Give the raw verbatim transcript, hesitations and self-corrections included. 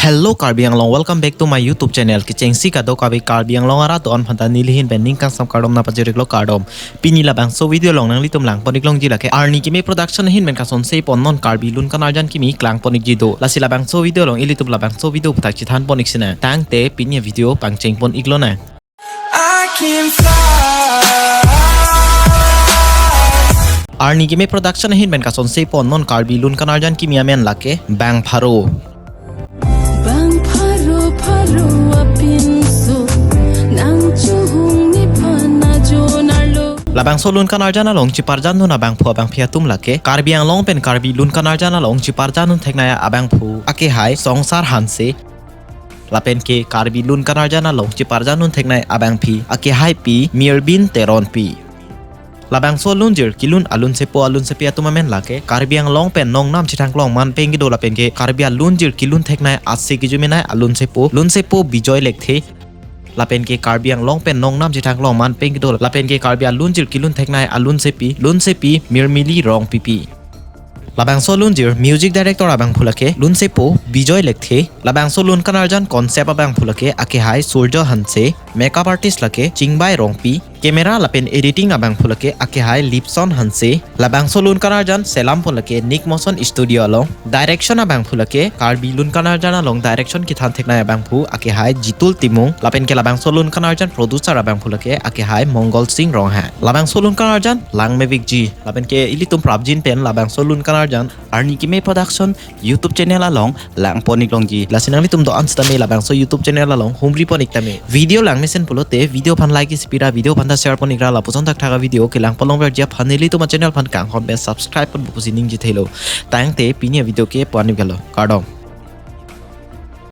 Hello Karbi Anglong, welcome back to my YouTube channel. Kechengsi kadokave Karbi Anglong arat do-an aphanta neli ahin pen ning kangsam kardom nangpajir-iklo, kardom. Pini labangso video along nanglitum langpon-iklongji lake Arni Keme Production ahin pen kasonse pon non Karbi Lun Kanarjan kimi klangpon-ikji do. Lasi labangso video along ilitum labangso video aphuthak chethanpon-ik sinang. Tangte pini video pangchengpon-iklonang. I can fly. Arni Keme Production ahin pen kasonse pon non Karbi Lun Kanarjan kimi amen lake Bang Pharo. Bang pharo pharo apinso nang chuhung nephan ajon arlo. Labangso Lun Kanarjan along cheparjandun abangphu abangphi atum lake Karbi Anglong pen Karbi Lun Kanarjan along cheparjandun theknei abangphu akehai Songsar Hanse. Lapen ke Karbi Lun Kanarjan along cheparjandun theknei abangphi akehaipi Mirbin Teronpi. Labangso alunjir kelun alunsepo alunsepi atum amen lake Karbi Anglong pen nongnam chethangklong manpeng kedo lapen ke Karbi alunjir kelun theknei ase kejumenei alunsepo, lunsepo Bijoy Lekthe. Lapen ke Karbi Anglong pen nongnam chethangklong manpeng kedo lapen ke Karbi alunjir kelun theknei alunsepi, lunsepi Mirmili Rongpipi. Labangso alunjir music director abangphu lake lunsepo Bijoy Lekthe. Labangso Lun Kanarjan concept abangphu lake akehai Surjo Hanse. Makeup artist lake Chingbai Rongpi. Camera lapen editing abangphu lake akehai Lipson Hanse. Labangso Lun Kanarjan selam pon lake Nick Motion Studio along. Direction abangphu lake Karbi Lun Kanarjan along direction kethan theknei abangphu akehai Jitul Timung. Lapen ke labangso Lun Kanarjan producer abangphu lake akehai Mongol Singh Ronghang. Labangso Lun Kanarjan langmevikji. Lapen ke ilitum prapjin pen labangso Lun Kanarjan Arni Keme Production YouTube channel along langpon-iklongji. Lasi nanglitum do-an sitame labangso YouTube channel along humripon-ik tame. Video langmesen pulote video aphan like isi pira, video aphanta share pon-ikra, lapuson thakthak avideo kelangpon longverji aphan nelitum achannel aphan kanghon pen subscribe ponpo pusi ningjethelo. Tangte pini avideo ke pu-an-ik galo. Kardom.